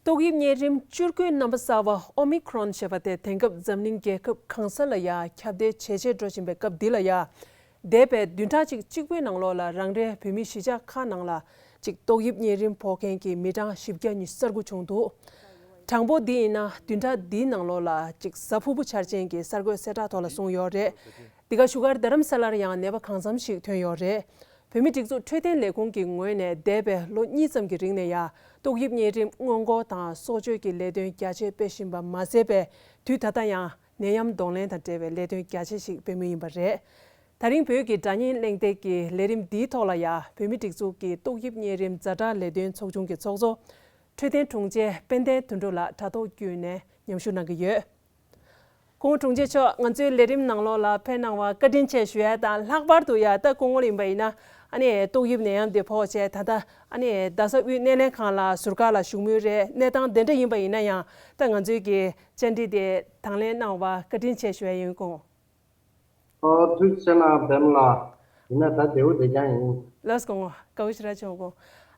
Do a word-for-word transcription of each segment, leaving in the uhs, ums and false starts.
ཏོག་དབྱིབས་གཉན་རིམས་བཅུ་དགུའི་རྣམ་པ་གསར་བ་ཨོ་མི་ཁྲོན་ཞེས་པ་དེ་དེང་སྐབས་འཛམ་གླིང་རྒྱལ་ཁབ་གང་ས་ལ་ཡང་ཁྱབ་གདལ་ཇེ་ཆེར་འགྲོ་བཞིན་པའི་སྐབས་འདི་ལ་ཡང་། འདས་པའི་བདུན་ཕྲག་གཅིག་གཅིག་པུའི་ནང་ལོགས་ལ་རང་རེའི་བོད་མིའི་གཞིས་ཆགས་ཁག་ནང་ལ་ཅིག་ཏོག་དབྱིབས་གཉན་རིམས་ཕོག་མཁན་གྱི་མི་གྲངས་བཞི་བརྒྱ་ཉི་ཤུ་རྩ་དགུ་བྱུང་འདུག། གྲངས་འབོར་འདི་ཡིན་ན་བདུན་ཕྲག་འདིའི་ནང་ལོགས་ལ་ཅིག་གཟའ་ཕུར་བུ་འཆར་ཅན་གྱི་གསར་འགོད་གསལ་བསྒྲགས་ཐོག་ལ་གསུངས་ཡོད་རེད། འདི་ག་བཞུགས་སྒར་རྡ་རམ་ས་ལར་ཡང་ནད་པ་གང་འཚམ་ཞིག་ཐོན་ཡོད་རེད། བོད་མི་སྒྲིག་འཛུགས་འཕྲོད་བསྟེན་ལས་ཁུངས་ཀྱི་ངོས་ནས་འདས་པའི་ལོ་གཉིས་ཙམ་གྱི་རིང་ནས་ཡང་ཏོག་དབྱིབས་གཉན་རིམས་སྔོན་འགོག་དང་གསོ་བཅོས་ཀྱི་ལས་དོན་རྒྱ་ཆེ་སྤེལ་བཞིན་པ་མ་ཟད་པའི་དུས་ད་ལྟ་ཡང་ནད་ཡམས་གདོང་ལེན་དང་འབྲེལ་བའི་ལས་དོན་རྒྱ་ཆེ་ཞིག་སྤེལ་མུས་ཡིན་པ་རེད། ད་རིང་བོད་ཀྱི་སྒྲ་སྙན་གླེང་སྟེགས་ཀྱི་ལས་རིམ་འདིའི་ཐོག་ལ་ཡང་བོད་མི་སྒྲིག་འཛུགས་ཀྱི་ཏོག་དབྱིབས་གཉན་རིམས་ཛ་དྲག་ལས་དོན་ཚོགས་ཆུང་གི་ཚོགས་གཙོ་འཕྲོད་བསྟེན་དྲུང་ཆེ་དཔལ་ལྡན་དོན་གྲུབ་ལགས་དྲ་ཐོག་བརྒྱུད་ནས་མཉམ་ཞུགས་གནང་གི་ཡོད། སྐུ་ངོ་དྲུང་ཆེ་མཆོག་ང་ཚོའི་ལས་རིམ་ནང་ལོགས་ལ་ཕེབས་གནང་བ་བཀའ་དྲིན་ཆེ་ཞུ་ཡ་དང་། ལྷག་པར་དུ་ཡ་ད་སྐུ་ངོ་ཡིན་པ་ཡིན་ན་ཨ་ནི་ཏོག་དབྱིབས་ནད་ཡམས་དེ་ཕོག་བྱས་ད་ལྟ་ཨ་ནི་རྡ་ས་དབུས་སྣེ་ལེན་ཁང་ལ་ཟུར་བཀག་ལ་བཞུགས་མུས་རེད། གནས་སྟངས་དེ་འདྲ་ཡིན་པ་ཡིན་ན་ཡང་ད་ང་ཚོའི་གི་བཅར་འདྲི་དེ་དང་ལེན་གནང་བ་བཀའ་དྲིན་ཆེ་ཞུ་ཡ་ཡིན། སྐུ་ངོ། ཨོ་ཐུགས་རྗེ་གནང་པདྨ་ལགས། ཡིན་ན་ད་བདེ་བོ་བདེ་རྐྱང་ཡིན། ལགས་སོ་སྐུ་ངོ། དགའ་བོ་ཞེ་དྲག་བྱུང་སྐུ་ངོ།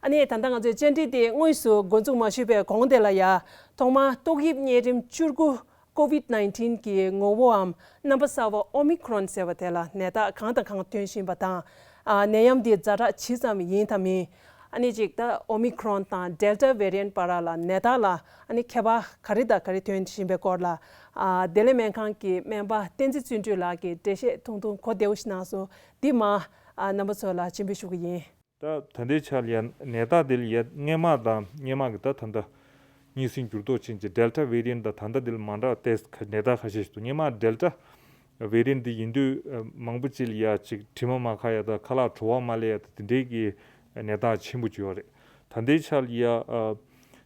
ཨ་ནི་ད་ལྟ་ང་ཚོས་བཅར་འདྲི་དེ་དངོས་སུ་འགོ་འཛུགས་མ་ཞུས་པའི་གོང་དེ་ལ་ཡ། ཐོག་མར་ཏོག་དབྱིབས་གཉན་རིམས་བཅུ་དགུ་ཀོ་ཝིད་ནའིན་ཊིན་གྱི་ངོ་བོའམ་རྣམ་པ་གསར་བ་ཨོ་མི་ཁྲོན་ཟེར་བ་དེ་ལ་ནད་རྟགས་གང་དང་གང་ཐོན་བཞིན་པ་དང་། ཨ་ནད་ཡམས་འདི་ཛ་དྲག་ཇི་ཙམ་ཡིན་དང་མིན། ཨ་ནི་གཅིག་ད་ཨོ་མི་ཁྲོན་དང་ཌེལ་ཊ་ཝེ་རི་ཡན་ཊི་བར་ལ་ནད་རྟགས་ལ་ཨ་ནི་ཁྱད་པར་ག་རེ་དང་ག་རེ་ཐོན་བཞིན་པའི་སྐོར་ལ། ཨ་བདེ་ལེགས་སྨན་ཁང་གི་སྨན་པ་བསྟན་འཛིན་བརྩོན་འགྲུས་ལགས་ཀྱིས་འགྲེལ་བཤད་ཐུང་ཐུང་གོ་བདེ་བོ་ཞིག་གནང་སོང་། འདི་མ་ཨ་རྣམ་པ་ཚོ་ལ་སྤྱན་འབུལ་ཞུ་གི་ཡིན། ད་ད་ལྟའི་ཆར་ལ་ཡ་ནད་རྟགས་འདི་ལ་ཡ་སྔོན་མ་དང་སྔོན་མ་གི་ད་ད་ལྟ་གཉིས་སུ་འགྱུར་ལྡོག་ཕྱིན་ཅིང་ཌེལ་ཊ་ཝེ་རི་ཡན་ཊི་དང་ད་ལྟ་འདི་ལ་མ་འདྲ་བ་ཏོག་ཙམ་ནད་རྟགས་ཁ་ཤས་ཤིག་འདུག། སྔོན་མ་ཌེལ་ཊ་ཝེ་རི་ཡན་ཊི་འདི་ཡིན་དུས་ཨ་མང་པོ་ཅིག་ལ་ཡ་ཅིག་དྲི་མ་མ་ཁ་ཡ་དང་ཁ་ལག་བྲོ་བ་མ་ལེན་ཡ་དང་དེ་འདྲའི་གི་ནད་རྟགས་ཆེན་པོ་ཅིག་ཡོད་རེད། ད་ལྟའི་ཆར་ལ་ཡ་ཨ་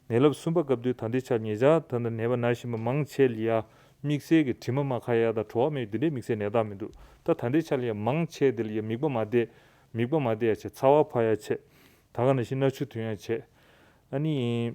ནད་རླབས་གསུམ་པ་སྐབས་དུས་ད་ལྟའི་ཆར་ཉེ་ཆར་ད་ལྟ་ནད་པ་ན་བཞིན་པ་མང་ཆེ་ལ་ཡ་དམིགས་བསལ་གྱི་དྲི་མ་མ་ཁ་ཡ་དང་བྲོ་བ་མེད་དེ་འདྲའི་དམིགས་བསལ་ནད་རྟགས་མི་འདུག། ད་ད་ལྟའི་ཆར་ལ་ཡ་མང་ཆེ་དེ་ལ་ཡ་མིད་པ་མ་བསྡད། མིད་པ་མ་བསྡད་ཡ་བྱས། ཚ་བ་འཕར་ཡ་བྱས། ད་ག་ནང་བཞིན་སྣ་ཆུ་ཐོན་ཡ་བྱས། ཨ་ནི།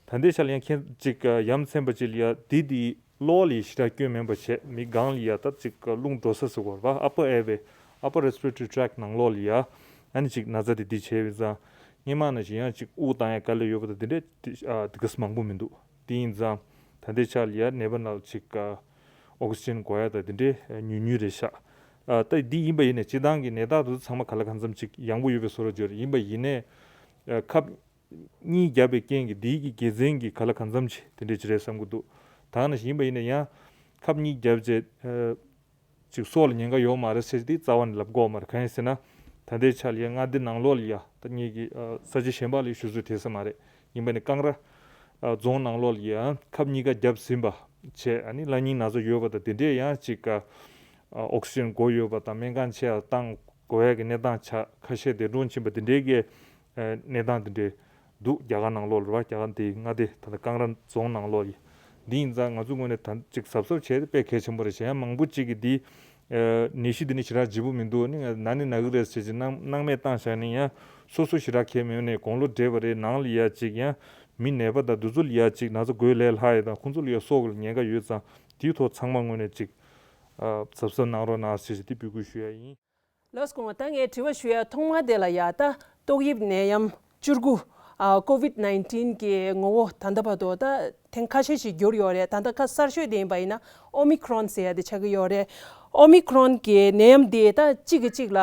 ད་ལྟའི་ཆར་ལ་ཡང་ཁྱེད་ཅིག་ཡ་མཚན་པ་ཅིག་ལ་ཡ་འདི་འདི་གློ་བ་ལ་ཞེ་དྲག་སྐྱོན་མེད་པ་བྱས། མིག་སྒང་ལ་ཡ་ད་ཅིག་རླུང་འགྲོ་ས་ཟེར་བ་རེད་པ། upper airway, upper respiratory tract ནང་ལོགས་ལ་ཡ་ཨ་ནི་ཅིག་ན་ཚ་དེ་འདི་བྱས་པའི་ཙང་སྔོན་མ་ནང་བཞིན་ཡང་ཅིག་དབུགས་བཏང་ཡ་དཀའ་ལས་ཡོད་པ་དང་དེ་འདྲས་དེ་ཨ་དེ་ག་ས་མང་པོ་མི་འདུག། དེ་ཡིན་ཙང་ད་ལྟའི་ཆར་ལ་ཡ་ནད་པ་ནང་ལ་ཅིག་ཨོག་སི་ཇན་དགོས་ཡ་དང་དེ་འདྲས་ཉུང་ཉུང་རེད་ཤག། ཨ་ད་འདི་ཡིན་པ་ཡིན་ནའི་སྤྱིར་བཏང་གི་ནད་རྟགས་དེ་ཚོ་ཚང་མ་ག་ལ་གང་འཚམ་ཅིག་ཡང་པོ་ཡོད་པའི་བཟོ་འདྲ་ཅིག་ཡོད་རེད། ཡིན་པ་ཡིན་ནའི་ཨ་ཁབ་གཉིས་བརྒྱབ་པའི་རྐྱེན་གྱིས་འདིའི་གི་དགེ་མཚན་གྱི་ག་ལ་གང་འཚམ་ཅིག་དེ་འདྲས་ཅིག་རེད་བསམ་གྱི་འདུག། ད་ནི་ཡིན་པ་ཡིན་ན་ཡང་ཁབ་གཉིས་བརྒྱབ་རྗེས་ཨ་ཅིག་སྲོག་ལ་ཉེན་ཁ་ཡོད་མ་རེད་ཟེར་དེ་རྩ་བ་ནས་ལབ་དགོས་མ་རེད། གང་ཡིན་ཟེར་ན་ད་ལྟའི་ཆ་ལ་ཡ་མངའ་སྡེ་ནང་ལོགས་ལ་ཡ་ད་ངེད་ཀྱི་ཨ་ས་ཆ་གཞན་པ་ལ་ཞུ་ཚོད་དེ་ས་མ་རེད། ཡིན་པ་ནི་ཀང་ར་ཨ་རྫོང་ནང་ལོགས་ལ་ཡ་ཁབ་གཉིས་ཀ་བརྒྱབ་ཟིན་པ་བྱས། ཨ་ནི་གླ་རྙིང་ན་ཚ་ཡོད་པ་དང་དེ་འདྲས་ཡང་ཅིག་ཨ་ཨོག་སི་ཇན་དགོས་ཡོད་པ་དང་སྨན་ཁང་ཆེ་བ་བཏང་དགོས་ཡ་གི་གནས་སྟངས་ཆགས། ཁ་ཤས་འདས་གྲོངས་ཕྱིན་པ་དེ་འདྲའི་གི་ཨ་གནས་སྟངས་དེ་འདྲའི་འདུག། རྒྱ་གར་ནང་ལོགས་ལ་རེད་པ། རྒྱ་གར་འདི་མངའ་སྡེ་ད་ལྟ་ཀང་ར་རྫོང་ནང་ལོགས་ཡིན། འདི་ཡིན་ཙང་ང་ཚོ་ངོས་ནས་ད་ཅིག་གཟབ་གཟབ་བྱས་ཏེ་དཔེ་གལ་ཆེན་པོ་རེད། གཞན་མང་པོ་ཅིག་གིས་འདི་ཨ་ནད་གཞི་འདི་ནི་ཞེ་དྲག་ལྗིད་པོ་མི་འདུག། ནི་ན་ནི་ན་གི་རེད་ཟེར་གྱི་སྣང་སྣང་མེད་བཏང་བཞག་ནས་ཡང་སོ་སོ་ཞེ་དྲག་གལ་མེད་ནས་དགུང་ལོ་བགྲེས་པ་རེད། ནང་ལ་ཡ་ཅིག་ཡང་མི་ནད་པ་དང་འདི་ཚོ་ལ་ཡ་ཅིག་ན་ཚ་འགོས་ལས་སླ་ཡ་དང་ཁོང་ཚོ་ལ་ཡ་སྲོག་གི་ཉེན་ཁ་ཡོད་ཙང་དེའི་ཐོག་ཚང་མ་ངོས་ནས་ཅིག་ཨ་གཟབ་གཟབ་གནང་རོགས་གནང་ཟེར་གྱི་འདི་འབོད་སྐུལ་ཞུ་ཡ་ཡིན། ལགས་སོ། ད་ངས་དྲི་བ་ཞུ་ཡ་ཐོག་མ་དེ་ལ་ཡ་ད་ཏོག་དབྱིབས་ནད་ཡམས་བཅུ་དགུ་ཨ་ཀོ་ཝིད་ནའིན་ཊིན་གྱི་ངོ་བོ་ད་ལྟ་བར་དུ་ད་ཐེངས་ཁ་ཤས་ཤིག་འགྱུར་ཡོད་རེད། ད་ལྟ་ཁ་གསར་ཤོས་དེ་ཡིན་པ་ཡིན་ན་ཨོ་མི་ཁྲོ་ན་ཟེར་ཡ་དེ་ཆགས་ཀྱི་ཡོད་རེད། ཨོ་མི་ཁྲོ་ན་གི་ནད་ཡམས་དེ་ད་གཅིག་གིས་གཅིག་ལ་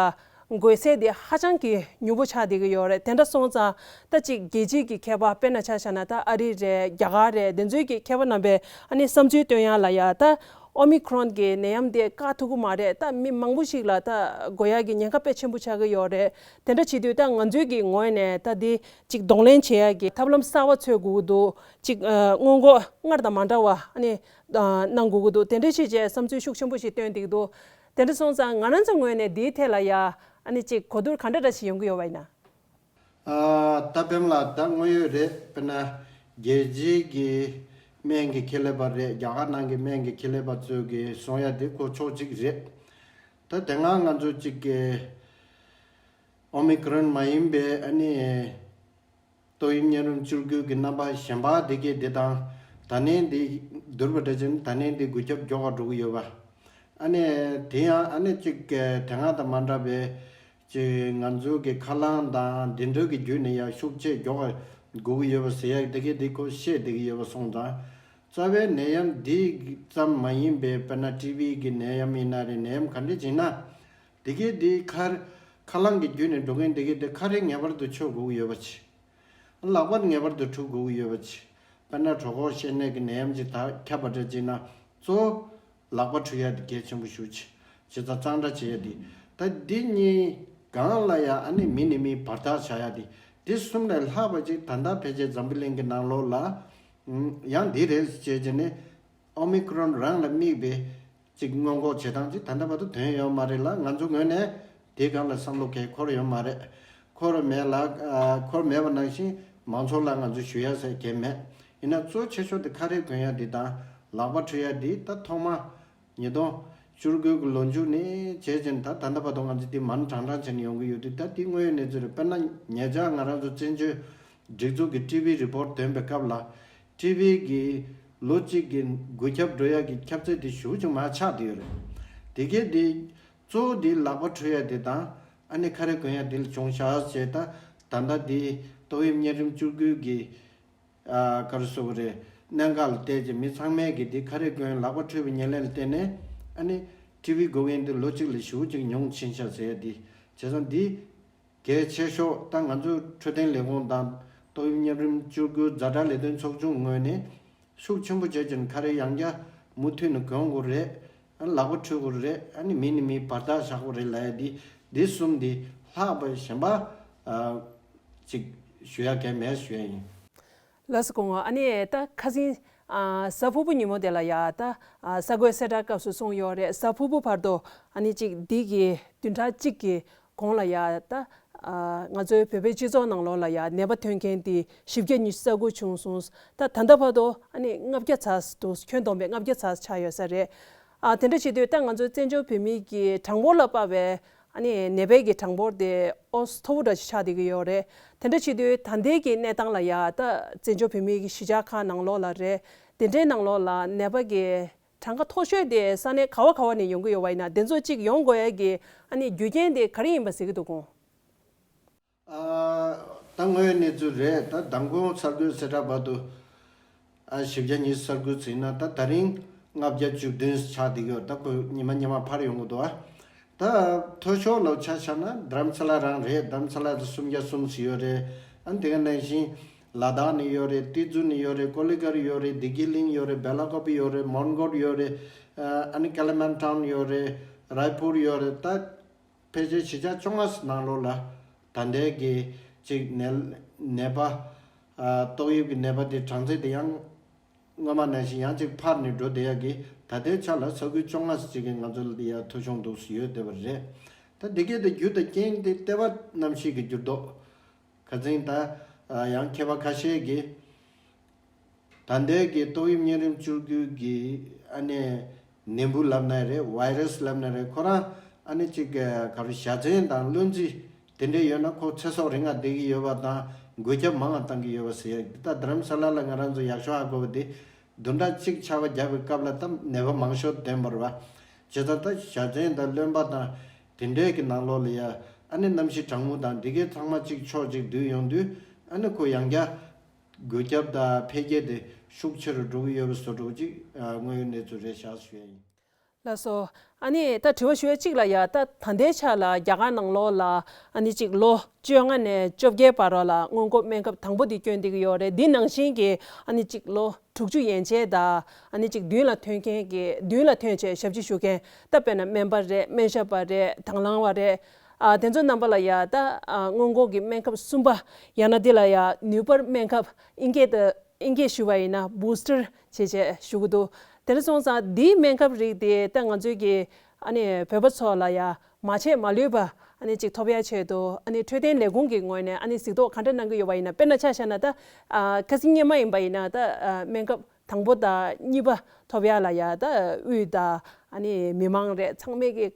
འགོས་ཚད་དེ་ཧ་ཅང་གི་མྱུར་པོ་ཆགས་བསྡད་ཀྱི་ཡོད་རེད། དེ་འདྲ་སོང་ཙང་ད་གཅིག་རྒྱལ་སྤྱིའི་གི་ཁྱད་པར་དཔེར་ན་ཆ་བཞག་ན་ད་ཨ་རི་རེད། རྒྱ་གར་རེད། དེ་ཚོའི་གི་མཁས་པ་རྣམ་པས་ཨ་ནི་བསམ་ཚུལ་བཏོན་ཡ་ལ་ཡ་ད། ཨོ་མི་ཁྲོ་ན་གི་ནད་ཡམས་དེ་བཀག་ཐུབ་ཀྱི་མ་རེད། ད་མི་མང་པོ་ཞིག་ལ་ད་འགོས་ཡག་གི་ཉེན་ཁ་དཔེ་ཆེན་པོ་ཆགས་ཀྱི་ཡོད་རེད། དེ་འདྲ་བྱེད་དུས་ད་ང་ཚོའི་གི་ངོས་ནས་ད་འདི་ཅིག་གདོང་ལེན་བྱེད་ཡག་གི་ཐབས་ལམ་གསར་བ་འཚོལ་དགོས་ཀྱི་འདུག། ཅིག་ཨ་སྔོན་འགོག་སྔར་དང་མ་འདྲ་བ་ཨ་ནི་ཨ་གནང་དགོས་ཀྱི་འདུག། དེ་འདྲ་བྱས་རྗེས་བསམ་ཚུལ་ཤུགས་ཆེན་པོ་ཞིག་བཏོན་བསྡད་ཀྱི་འདུག། དེ་འདྲ་སོང་ཙང་ང་རང་ཚོའི་ངོས་ནས་འདིའི་ཐད་ལ་ཡ་ཨ་ནི་ཅིག་གོ་བསྡུར་ག་འདྲ་འདྲ་ཞིག་ཡོང་གི་ཡོད་པ་ཡིན་ན། ཨ་ད་པདྨ་ལགས་ད་དངོས་ཡོད་རེད། དཔེར་ན་རྒྱལ་སྤྱིའི་གི་སྨན་གྱི་ཁེ་ལས་པ་རེད། རྒྱ་གར་ནང་གི་སྨན་གྱི་ཁེ་ལས་པ་ཚོས་གི་གསུང་ཡ་དེ་ཁོ་ཕྱོགས་གཅིག་རེད། ད་དེ་སྔ་ང་ཚོ་གཅིག་གི་ཨོ་མི་ཁྲོན་མ་ཡིན་པའི་ཨ་ནི་ཏོག་དབྱིབས་གཉན་རིམས་བཅུ་དགུ་གི་རྣམ་པ་གཞན་པ་དེ་གས་དེ་དང་ད་ནས་འདི་བསྡུར་བ་འདྲ་བྱས་ན་ད་ནས་འདི་འགོས་ཁྱབ་མགྱོགས་པ་འགྲོ་གི་ཡོད་པ། ཨ་ནི་དེ་ཡང་ཨ་ནི་གཅིག་གི་དེ་སྔ་དང་མ་འདྲ་བའི་ཅིག་ང་ཚོ་གི་ཁ་ལངས་དང་འདི་འདྲ་གི་བརྒྱུད་ནས་ཡང་ཤུགས་ཆེ་མགྱོགས་ དགོས་ཀྱི་ཡོད་པ་ཟེར་ཡག་དེ་གས་དེ་ཁོ་བཤད་བསྡད་ཀྱི་ཡོད་པ་སོང་ཙང་། རྩ་བའི་ནད་ཡམས་འདི་ཙམ་མ་ཡིན་པའི་དཔེར་ན་ཊི་བི་གི་ནད་ཡམས་ཡིན་ན་རེད། ནད་ཡམས་ག་འདྲ་ཅིག་ཡིན་ན། དེ་གས་དེ་ཁ་ཁ་རླངས་ཀྱི་བརྒྱུད་ནས་འགྲོ་མཁན་དེ་གས་དེ་ཁ་རས་ངེས་པར་དུ་མཆོད་དགོས་ཀྱི་ཡོད་པ་བྱས། ལག་པ་ངེས་པར་དུ་འཁྲུ་དགོས་ཀྱི་ཡོད་པ་བྱས། དཔེར་ན་གྲོད་ཁོག་བཤལ་ནད་ཀྱི་ནད་ཡམས་ཅིག་ད་ཁྱབ་པ་འདྲ་ཅིག་ན་གཙོ་བོ་ལག་པ་འཁྲུ་ཡ་དེ་གལ་ཆེན་པོ་ཞེ་པོ་ཅིག་བྱས་ཙང་གཙང་སྦྲ་བྱེད་ཡ་དེ། ད་འདི་གཉིས་སྒང་ལ་ཡ་ཨ་ནི་མི་ནས་མི་བར་ཐག་བྱ་ཡ་དེ། འདི་གསུམ་ལས་ལྷག་པ་ཅིག་ད་ལྟ་ཕལ་ཆེར་འཛམ་བུ་གླིང་གི་ནང་ལོགས་ལ་ཡང་འདི་རེད་ཅེས་བྱས་ནས་ཨོ་མི་ཀི་རོན་རང་ལ་དམིགས་པའི་ཅིག་སྔོན་འགོག་བྱེད་སྟངས་ཅིག་ད་ལྟ་བར་དུ་ཐོན་ཡོད་མ་རེད་ལ། ང་ཚོ་ངོས་ནས་དེའི་སྒང་ལ་བསམ་བློ་གང་འཁོར་ཡོད་མ་རེད། འཁོར་མེད་ལ། ཨ། འཁོར་མེད་པ་ནང་བཞིན་མང་ཚོགས་ལ་ང་ཚོས་ཞུ་ཡ་ཟེར་གང་མེད། ཡིན་ན་གཙོ་ཆེ་ཤོས་དེ་ཁ་རས་གོན་ཡ་འདི་དང་ལག་པ་འཁྲུ་ཡ་འདི་ད་ཐོག་མ་ཉིས་སྟོང་བཅུ་དགུ་གི་ལོ་མཇུག་ནས་བྱས་ཙང་ད་ད་ལྟ་བར་དུ་ང་ཚོས་འདི་མང་དྲགས་དྲགས་བྱས་ནས་ཡོང་གི་ཡོད་དུས། ད་འདི་དངོས་ཡོད་གནས་ཚུལ་རེད། དཔེར་ན་ཉེ་ཆར་ང་རང་ཚོ་བཙན་བྱོལ་སྒྲིག་འཛུགས་ཀྱི་ཊི་བི་རི་པོར་ཊི་འདོན་པའི་སྐབས་ལ། ཊི་བི་གི་ལོ་གཅིག་གི་འགོས་ཁྱབ་འགྲོ་ཡ་གི་ཁྱབ་ཚད་དེ་ཞེ་པོ་ཅིག་མར་ཆག་བསྡད་ཡོད་རེད། དེ་གས་དེ་གཙོ་བོ་དེ་ལག་པ་འཁྲུ་ཡ་དེ་དང་ཨ་ནི་ཁ་རས་གོན་ཡ་དེ་ལ་བྱུང་ཤག་ཟེར། ད་ད་ལྟ་དེ་ཏོག་དབྱིབས་གཉན་རིམས་བཅུ་དགུ་གི། ཨ། ག་རེ་ཟེར་དགོས་རེད། གནད་འགག་ལ་བལྟས་ཀྱི་མི་ཚང་མས་ཀྱི་དེ་ཁ་རས་གོན་ལག་པ་འཁྲུ་བའི་ཉེར་ལེན་ལ་བརྟེན་ནས་ཨ་ནི་ཊི་བི་འགོ་མཁན་དེ་ལོ་གཅིག་ལ་ཞེ་པོ་ཅིག་ཉུང་ཕྱིན་ཤག་ཟེར་ཡ་དེ། བྱས་ཙང་འདི་གལ་ཆེ་ཤོས་ད་ང་ཚོའི་འཕྲོད་བསྟེན་ལས་ཁུངས་དང་ཏོག་དབྱིབས་གཉན་རིམས་བཅུ་དགུ་ཛ་དྲག་ལས་དོན་ཚོགས་ཆུང་ངོས་ནས་ཤུགས་ཆེན་པོ་བྱས་ཀྱང་ཁ་རས་ཡང་བསྐྱར་མུ་མཐུད་ནས་གོན་དགོས་རེད། ཨ། ལག་པ་འཁྲུ་དགོས་རེད། ཨ་ནི་མི་ནས་མི་བར་ཐག་བཞག་དགོས་རེད་ལབ་ཡ་འདི། འདི་གསུམ་འདི་ལྷག་པ་གཞན་པ། ཨ། ཅིག་ཞུ་ཡ་གང་མེད་ཞུ་ཡ་ཡིན། ལགས་སོ། སྐུ་ངོ། ཨ་ནི་ད་ཁ་སང་། ཨ། གཟའ་ཕུར་བུ་ཉིན་མོ་དེ་ལ་ཡ་ད། ཨ། གསར་འགོད་གསལ་བསྒྲགས་སྐབས་སུ་གསུངས་ཡོད་རེད། གཟའ་ཕུར་བུ་བར་དུ་ཨ་ནི་གཅིག་འདི་གི་བདུན་ཕྲག་གཅིག་གི་གོང་ལ་ཡ་ད། ཨ། ང་ཚོའི་བོད་པའི་སྤྱི་ཚོགས་ནང་ལོགས་ལ་ཡ་ནད་པ་ཐོན་མཁན་དེ་བཞི་བརྒྱ་ཉི་ཤུ་རྩ་དགུ་བྱུང་སོང་། ད་ད་ལྟ་བར་དུ་ཨ་ནི་ལྔ་བརྒྱ་ཚར་འདུག་ཁྱོན་བསྡོམས་པས་ལྔ་བརྒྱ་ཚར་ཆགས་ཡོད་ས་རེད། ཨ། དེ་འདྲ་བྱེད་དུས་ད་ང་ཚོའི་བཙན་བྱོལ་བོད་མི་གི་གྲངས་འབོར་ལ་དཔག་པའི་ཨ་ནི་ནད་པའི་གི་གྲངས་འབོར་དེ་ཨོ་མཐོ་པོ་འདྲ་ཞིག་ཆགས་བསྡད་ཀྱི་ཡོད་རེད། དེ་འདྲ་བྱེད་དུས་ད་ལྟའི་གི་གནས་སྟངས་ལ་ཡ་ད་བཙན་བྱོལ་བོད་མིའི་གི་གཞིས་ཆགས་ཁག་ནང་ལོགས་ལ་རེད། དེ་འདྲའི་ནང་ལོགས་ལ་ནད་པ་གི་གྲངས་ཀ་མཐོ་ཤོས་དེ་ས་གནས་ག་བ་ག་བ་ནས་ཡོང་གི་ཡོད་པ་ཡིན་ན། དེ་ཚོ་གཅིག་ཡོང་དགོས་ཡ་གི་ཨ་ནི་རྒྱུ་རྐྱེན་དེ་ག་རེ་ཡིན་པ་ཟེར་གྱི་འདུག་གོ། ཨ། ད་དངོས་ཡོད་གནས་ཚུལ་རེད། ད་མདང་དགོང་གསར་འགོད་གསལ་བསྒྲགས་བར་དུ། ཨ། བཞི་བརྒྱ་ཉི་ཤུ་རྩ་དགུ་ཚིག་ན་ད་ད་རིང་ལྔ་བརྒྱ་བཅུ་བདུན་ཆགས་བསྡད་ཀྱི་ཡོད། ད་ཁོ་ཉི་མ་ཉི་མ་འཕར་ཡོང་གི་འདུག་ཨ། ད་མཐོ་ཤོས་ལ་ཆ་བཞག་ན་དྷ་རམ་ས་ལ་རང་རེད། དྷ་རམ་ས་ལ་དེ་སུམ་བརྒྱ་གསུམ་ཞིག་ཡོད་རེད། ཨ། དེ་ག་ནང་བཞིན་ལ་དྭགས་ནས་ཡོད་རེད། ཏི་ཛུ་ནས་ཡོད་རེད། ཀོ་ལི་གྷལ་ཡོད་རེད། བདེ་སྐྱིད་གླིང་ཡོད་རེད། སྦེ་ལ་ཀོབ་ཡོད་རེད། མོན་གྷོ་ཡོད་རེད། ཨ་ནི་ཀ་ལི་མན་ཊོན་ཡོད་རེད། རའི་པུར་ཡོད་རེད། ད་ཕལ་ཆེར་གཞིས་ཆགས་བཅོ་ལྔ་ནང་ལོགས་ལ་ད་ལྟའི་གི་ཅིག་ནད་ནད་པ། ཨ། ཏོག་དབྱིབས་ཀྱི་ནད་པ་དེ་གྲངས་ཚད་དེ་ཡང་སྔོན་མ་ནང་བཞིན་ཡང་ཅིག་འཕར་ནས་འགྲོ་བསྡད་ཡ་གི། ད་ལྟའི་ཆ་ལ་ས་ཁུལ་བཅོ་ལྔ་ཅིག་གི་ང་ཚོ་ལ་ཡ་ཐོ་གཞུང་འདུག་ཡོད་བསྡད་པ་རེད། ད་འདི་གའི་དེ་རྒྱུ་དང་རྐྱེན་དེ་ལྟེ་བ་གནམ་གཤིས་ཀྱི་འགྱུར་ལྡོག་ཁ་སང་ད། ཨ། ཡང་མཁས་པ་ཁ་ཤས་ཀྱིས་ད་ལྟའི་གི་ཏོག་དབྱིབས་གཉན་རིམས་བཅུ་དགུ་གི་ཨ་ནི་ནད་འབུ་ལབ་ན་རེད། ཝའི་རས་ལབ་ན་རེད། ཁོ་རང་ཨ་ནི་ཅིག་ག་རེ་བཞའ་ཚན་དང་གློ་རྩི་དེ་འདྲས་ཡོད་ན་ཁོ་ཚེ་སྲོག་རིང་ང་བསྡད་ཀྱི་ཡོད་པ་དང་། འགོས་ཁྱབ་མང་ང་བཏང་གི་ཡོད་པ་ཟེར་ཡ། ད་དྷ་རམ་ས་ལ་ལ་ང་རང་ཚོ་ཡག་ཤོས་ཧ་གོ་བ་དེ། བདུན་ཕྲག་གཅིག་ཆར་པ་བརྒྱབ་པའི་སྐབས་ལ་ད་ནད་པ་མང་ཤོས་ཐོན་པ་རེད་པ། བྱས་ཙང་ད་བཞའ་ཚན་དང་རློན་པ་དང་དེ་འདྲས་ཀྱི་ནང་ལོགས་ལ་ཡ་ཨ་ནི་གནམ་གཤིས་གྲང་མོ་དང་འདི་གའི་ཚང་མ་གཅིག་ཕྱོགས་གཅིག་བསྡུས་ཡོང་དུས་ཨ་ནི་ཁོ་ཡང་བསྐྱར་འགོས་ཁྱབ་དང་འཕེལ་རྒྱས་དེ་ཤུགས་ཆེ་རུ་འགྲོ་གི་ཡོད་པའི་བཟོ་འདྲ་ཅིག། ཨ། དངོས་ཡོད་གནས་ཚུལ་རེད་ཤག་ཞུ་ཡ་ཡིན། ལགས་སོ། ཨ་ནི་ད་དྲི་བ་ཞུ་ཡ་གཅིག་ལ་ཡ། ད་ད་ལྟའི་ཆ་ལ་རྒྱ་གར་ནང་ལོགས་ལ་ཨ་ནི་ཅིག་ལོ་བཅོ་ལྔ་ནས་བཅོ་བརྒྱད་བར་ལ་སྔོན་འགོག་སྨན་ཁབ་དང་པོ་འདི་བསྐྱོན་བསྡད་ཀྱི་ཡོད་རེད། འདི་ནང་བཞིན་གྱི་ཨ་ནི་ཅིག་ལོ་དྲུག་ཅུ་ཡན་ཆད་དང་ཨ་ནི་ཅིག་མདུན་ལ་ཐོན་མཁན་གྱི་མདུན་ལ་ཐོན་བྱས་ཞབས་ཕྱི་ཞུ་མཁན། ད་དཔེར་ན་སྨན་པ་རེད། སྨན་ཞབས་པ་རེད། དང་བླངས་པ་རེད། ཨ། དེ་ཚོ་རྣམ་པ་ལ་ཡ་ད། ཨ། སྔོན་འགོག་གི་སྨན་ཁབ་གསུམ་པ། ཡང་ན་འདི་ལ་ཡ་ནུས་སྤར་སྨན་ཁབ། ཨིན་སྐད་དུ་ཨིན་སྐད་ཞུ་བ་ཡིན་ན་བུ་སི་ཊར་བྱས་བྱས་ཞུ་གི་འདུག་དེ་འདྲ་སོང་ཙང་འདིའི་སྨན་ཁབ་རིགས་དེ་ད་ང་ཚོའི་གི་ཨ་ནི་བོད་པ་ཚོ་ལ་ཡ་མ་ཆད་མ་ལུས་པ་ཨ་ནི་ཅིག་ཐོབ་ཡ་ཆེད་དུ་ཨ་ནི་འཕྲོད་བསྟེན་ལས་ཁུངས་ཀྱི་ངོས་ནས་ཨ་ནི་གཟིགས་རྟོག་ག་འདྲ་གནང་གི་ཡོད་པ་ཡིན་ན། དཔེར་ན་ཆ་བཞག་ན་ད། ཨ། ཁ་སང་སྔོན་མ་ཡིན་པ་ཡིན་ན་ད། ཨ། སྨན་ཁབ་དང་པོ་དང་གཉིས་པ་ཐོབ་ཡ་ལ་ཡ་ད་དབུས་དང་ཨ་ནི་མི་མང་རེད། ཚང་མས་ཀྱི་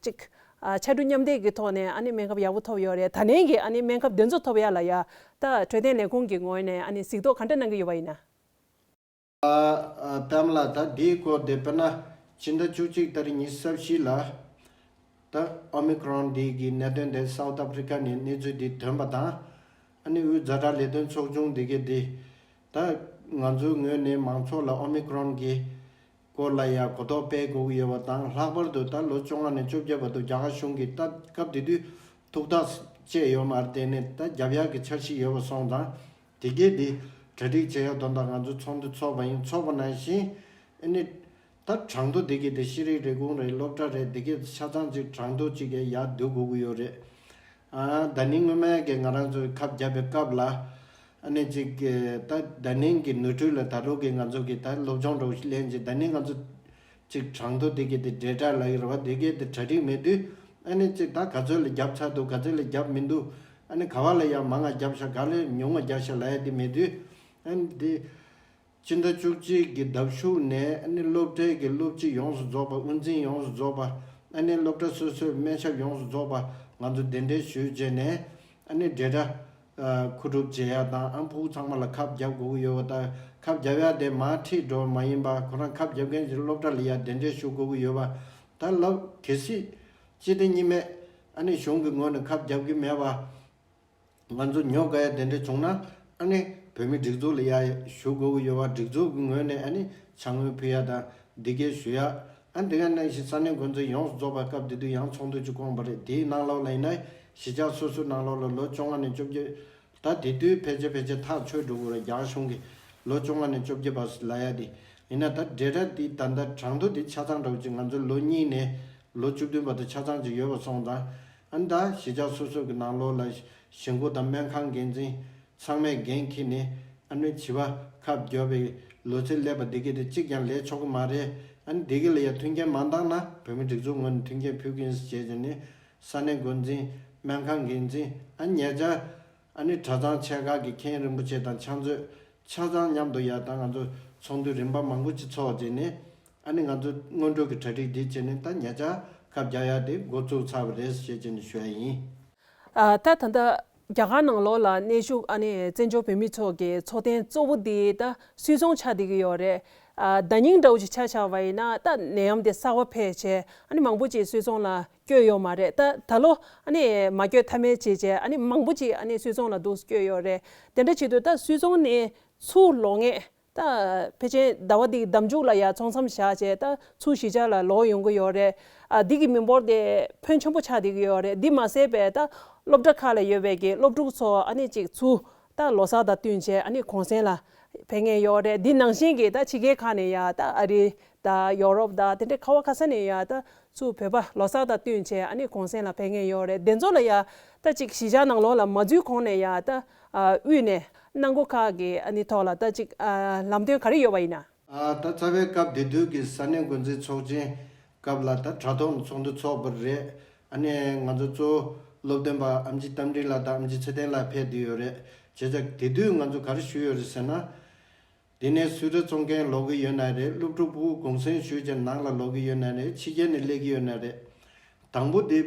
ཅིག། ཨ། ཕྱར་གྲུ་མཉམ་འདེགས་ཀྱི་ཐོག་ནས་ཨ་ནི་སྨན་ཁབ་ཡག་པོ་ཐོབ་ཡོད་རེད། ད་ནས་ཀྱི་ཨ་ནི་སྨན་ཁབ་དེ་ཚོ་ཐོབ་ཡ་ལ་ཡ་ད་འཕྲོད་བསྟེན་ལས་ཁུངས་ཀྱི་ངོས་ནས་ཨ་ནི་གཟིགས་རྟོག་ག་འདྲ་གནང་གི་ཡོད་པ་ཡིན་ན། ཨ། ཨ། པད་མ་ལགས། ད་འདིའི་སྐོར་དེ་དཔེར་ན་ཕྱི་ཟླ་བཅུ་གཅིག་ཏ་རིག་ཉི་ཤུ་རྩ་བཞི་ལ་ད་ཨོ་མི་ཀི་རོན་འདི་གི་གནད་དོན་དེ་སའུ་ཐི་ཨ་ཕི་རི་ཀ་ནས་གནས་ཚུལ་འདི་ཐོན་པ་དང་། ཨ་ནི་དབུས་ཛ་དྲག་ལས་དོན་ཚོགས་ཆུང་འདི་གས་འདི་ད་ང་ཚོའི་ངོས་ནས་མང་ཚོགས་ལ་ཨོ་མི་ཀྲོན་གྱི་སྐོར་ལ་ཡང་གོ་རྟོགས་སྤེལ་དགོས་ཀྱི་ཡོད་པ་དང་། ལྷག་པར་དུ་ད་ལོ་བཅོ་ལྔ་ནས་བཅོ་བརྒྱད་བར་དུ་རྒྱ་གར་གཞུང་གིས་ད་སྐབས་དེ་དུས་ཐུགས་ཐག་བཅད་ཡོད་མ་རེད། དེ་ནས་ད་རྒྱབ་ཡག་གི་འཆར་གཞི་ཡོད་པ་སོང་ཙང་། དེ་གས་འདི་གྲ་སྒྲིག་བྱེད་ཡག་དོན་དག་ང་ཚོ་ཚོགས་འདུ་ཚོགས་པ་ཡིན། ཚོགས་པ་ནང་བཞིན་ཨ་ནི་ད་གྲངས་ཐོ་དེ་གས་དེ་ཤེས་རིག་རིན་གོང་རེད། སློབ་གྲྭ་རེད། དེ་གས་ཆ་ཚང་ཅིག་གྲངས་ཐོ་ཅིག་གས་ཡར་བསྡུ་དགོས་ཀྱི་ཡོད་རེད། ཨ། ད་ནིང་སྔོན་མའི་གི་ང་རང་ཚོས་ཁབ་བརྒྱབ་པའི་སྐབས་ལ་ཨ་ནི་ཅིག་གི་ད་ད་ནིང་གི་ནོར་འཁྲུལ་ལ་ད་རུང་གི་ང་ཚོ་གི་ད་སློབ་སྦྱོང་འདྲ་བོ་ཞིག་ལེན་ཅིག་ད་ནིང་ང་ཚོ་ཅིག་གྲངས་ཐོ་དེ་གི་དེ་འབྲེལ་སྒྲ་ལ་ཡོད་རེད་བ། དེ་གི་དེ་གྲ་སྒྲིག་མེད་དུས། ཨ་ནི་ཅིག་ད་ག་ཚོད་ལ་བརྒྱབ་ཚར་འདུག་ག་ཚོད་ལ་བརྒྱབ་མི་འདུག་ཨ་ནི་ག་བ་ལ་ཡང་མང་ང་བརྒྱབ་ཤག་ག་ལ་ཉུང་ང་བརྒྱབ་ཤག་ལབ་ཡ་དེ་མེད་དུས། ཨ་ནི་དེ་སྤྱི་ཟླ་བཅུ་གཅིག་གི་ཟླ་གཞུག་ནས་ཨ་ནི་སློབ་གྲྭའི་གི་སློབ་སྤྱི་ཡོངས་སུ་རྫོགས་པ། དབུ་འཛིན་ཡོངས་སུ་རྫོགས་པ། ཨ་ནི་སློབ་གྲྭ་སོ་སོའི་སྨན་ཞབས་ཡོངས་སུ་རྫོགས་པ་ང་ཚོ་གདན་འདྲེན་ཞུས་རྗེས་ནས། ཨ་ནི་འབྲེལ་སྒྲ་ཨ་མཁོ་སྒྲུབ་བྱེད་ཡ་དང་། ཨ་ཕྲུ་གུ་ཚང་མ་ལ་ཁབ་བརྒྱབ་དགོས་ཀྱི་ཡོད་པ་དང་། ཁབ་བརྒྱབ་ཡ་དེ་མར་ཁྲིད་འགྲོ་བ་མ་ཡིན་པ། ཁོ་རང་ཁབ་བརྒྱབ་མཁན་གྱི་སློབ་གྲྭ་ལ་ཡ་གདན་འདྲེན་ཞུ་དགོས་ཀྱི་ཡོད་པ། ད་ལབ་གལ་སྲིད་སྤྱི་ཟླ་གཉིས་མེད་ཨ་ནི་གཞུང་གི་ངོས་ནས་ཁབ་བརྒྱབ་ཀྱི་མེད་པ། ང་ཚོ་ཉོ་དགོས་ཡ་དེ་འདྲ་བྱུང་ན། ཨ་ནི་བོད་མིའི་སྒྲིག་འཛུགས་ལ་ཡ་ཞུ་དགོས་ཀྱི་ཡོད་པ། སྒྲིག་འཛུགས་ཀྱི་ངོས་ནས་ཨ་ནི་ཕྱག་དངུལ་ཕུལ་ཡ་དང་འདི་གས་ཞུ་ཡ། ཨ་དེ་ག་ནང་བཞིན་ས་གནས་འགོ་འཛིན་ཡོངས་སུ་རྫོགས་པ་སྐབས་དེ་དུས་ཡང་ཚོགས་འདུ་ཅིག་བསྐོངས་པ་རེད། དེའི་ནང་ལོགས་ལ་ཡིན་ན་གཞིས་ཆགས་སོ་སོའི་ནང་ལོགས་ལ་ལོ་བཅོ་ལྔ་ནས་བཅོ་བརྒྱད། ད་དེ་དུས་ཕལ་ཆེར་ཕལ་ཆེར་ཐག་ཆོད་འགྲོ་གི་རེད། རྒྱ་གཞུང་གིས་ལོ་བཅོ་ལྔ་ནས་བཅོ་བརྒྱད་བར་ལབ་ཡ་དེ། ཡིན་ན་ད་འབྲེལ་སྒྲ་དེ་ད་ལྟ་གྲངས་ཐོ་དེ་ཆ་ཚང་འདྲ་བོ་ཅིག་ང་ཚོ་ལོ་གཉིས་ནས་ལོ་བཅུ་བདུན་བར་དུ་ཆ་ཚང་ཅིག་ཡོད་པ་སོང་ཙང་། ཨ་ནི་ད་གཞིས་ཆགས་སོ་སོ་གི་ནང་ལོགས་ལ་གཞིས་འགོ་དང་སྨན་ཁང་འགན་འཛིན་ཚང་མས་འགན་འཁྱེར་ནས། ཨ་ནི་བྱིས་པ་ཁབ་བརྒྱབ་པའི་ལོ་ཚད་སླེབས་པ་འདི་གས་དེ་གཅིག་ཀྱང་ལས་ཆོག་གི་མ་རེད། ཨ་ནི་འདི་གས་ལ་ཡ་མཐུན་རྐྱེན་མ་འདང་ན་བོད་མི་སྒྲིག་འཛུགས་ངོས་ནས་མཐུན་རྐྱེན་ཕུལ་གྱི་ཡིན་ཟེར་བྱས་ནས། ས་གནས་འགོ་འཛིན། སྨན་ཁང་འགན་འཛིན། ཨ་ནི་ཉེ་ཆར་ཨ་ནི་གྲྭ་ཚང་ཆེ་ཁག་གི་མཁན་རིན་པོ་ཆེ་དང་ཕྱག་མཛོད་ཆ་ཚང་མཉམ་དུ་ཡ་ད་ང་ཚོ་ཚོགས་འདུ་རིམ་པ་མང་པོ་ཅིག་ཚོགས་བྱས་ནས། ཨ་ནི་ང་ཚོ་སྔོན་འགྲོ་གི་གྲ་སྒྲིག་འདི་བྱས་ནས། ད་ཉེ་ཆར་ཁབ་རྒྱག་ཡ་དེ་འགོ་བཙུགས་ཚར་བ་རེད་ཞེས་བྱས་ནས་ཞུ་ཡ་ཡིན། ཨ། ད་ད་ལྟ་རྒྱ་གར་ནང་ལོགས་ལ་གནས་བཞུགས་ཨ་ནི་བཙན་བྱོལ་བོད་མི་ཚོ་གི་འཚོ་རྟེན་གཙོ་བོ་དེ་ད་སུད་ཚོང་ཆགས་བསྡད་ཀྱི་ཡོད་རེད། ཨ། ཟླ་ཉིན་འདྲ་བོ་ཅིག་ཆ་བཞག་པ་ཡིན་ན། ད་ནད་ཡམས་དེ་གསར་པ་འཕེལ་བྱས་ཨ་ནི་མང་པོ་ཅིག་སུད་ཚོང་ལ་བསྐྱོད་ཡོད་མ་རེད། ད་ད་ལོ་ཨ་ནི་མ་བསྐྱོད་ཐབས་མེད་བྱས་བྱས་ཨ་ནི་མང་པོ་ཅིག་ཨ་ནི་སུད་ཚོང་ལ་འདུག་སེ་བསྐྱོད་ཡོད་རེད། དེ་འདྲ་བྱེད་དུས་ད་སུད་ཚོང་ནས་ཚུར་ལོག་མཁན། ད་ཕལ་ཆེར་ཟླ་བ་འདིའི་ཟླ་མཇུག་ལ་ཡ་ཚོང་མཚམས་བཞག་བྱས་ད་ཚུར་གཞིས་ཆགས་ལ་ལོག་ཡོང་གི་ཡོད་རེད། ཨ། འདི་གི་མི་འབོར་དེ་ཕོན་ཆེན་པོ་ཆགས་བསྡད་ཀྱི་ཡོད་རེད། འདི་མ་ཟད་པའི་ད་སློབ་གྲྭ་ཁག་ལ་ཡོད་པའི་གི་སློབ་ཕྲུག་ཚོ་ཨ་ནི་ཅིག་ཚུར་ད་ལོ་གསར་དང་བསྟུན་བྱས་ཨ་ནི་གུང་སེང་ལ་ཕེབས་མཁན་ཡོད་རེད། འདི་ནང་བཞིན་གྱི་ད་ཕྱི་རྒྱལ་ཁག་ནས་ཡ་ད་ཨ་རི་དང་ཡོ་རོབ་དང་དེ་འདྲའི་ག་བ་ག་ས་ནས་ཡ་ད་ཚུར་བོད་པ་ལོ་གསར་དང་བསྟུན་བྱས་ཨ་ནི་གུང་སེང་ལ་ཕེབས་མཁན་ཡོད་རེད། དེ་ཚོ་ལ་ཡ་ད་ཅིག་གཞིས་ཆགས་ནང་ལོགས་ལ་མ་འཛུལ་གོང་ནས་ཡ་ད་ཨ་དབུས་ནས་གནང་སྒོ་ཁག་གི་ཨ་ནི་ཐོག་ལ་ད་ཅིག་ཨ་ལམ་སྟོན་ག་རེ་ཡོད་པ་ཡིན་ན། ཨ། ད་རྩ་བའི་སྐབས་དེ་དུས་ཀྱི་ས་གནས་འགོ་འཛིན་ཚོགས་ཆེན་སྐབས་ལ་ད་དྲ་ཐོག་ནས་ཚོགས་འདུ་ཚོགས་པ་རེད། ཨ་ནི་ང་ཚོ་གཙོ་བོ་སློབ་སྟོན་པ་ཨེམ་ཆི་རྟ་མགྲིན་ལགས་དང་ཨེམ་ཆི་ཚེ་བརྟན་ལགས་ཕེབས་བསྡད་ཡོད་རེད། བྱས་ཙང་དེ་དུས་ང་ཚོ་ག་རེ་ཞུས་ཡོད་རེད་ཟེར་ན། དེ་ནས་གསོལ་རས་སྩོང་མཁན་ལོག་གི་ཡོད་ན་རེད། སློབ་ཕྲུག་ཕྲུ་གུ་གུང་སེང་ཞུས་བྱས་ནང་ལ་ལོག་གི་ཡོད་ན་རེད། ཕྱི་རྒྱལ་ནས་སླེབས་ཀྱི་ཡོད་ན་རེད། དང་པོ་དེ་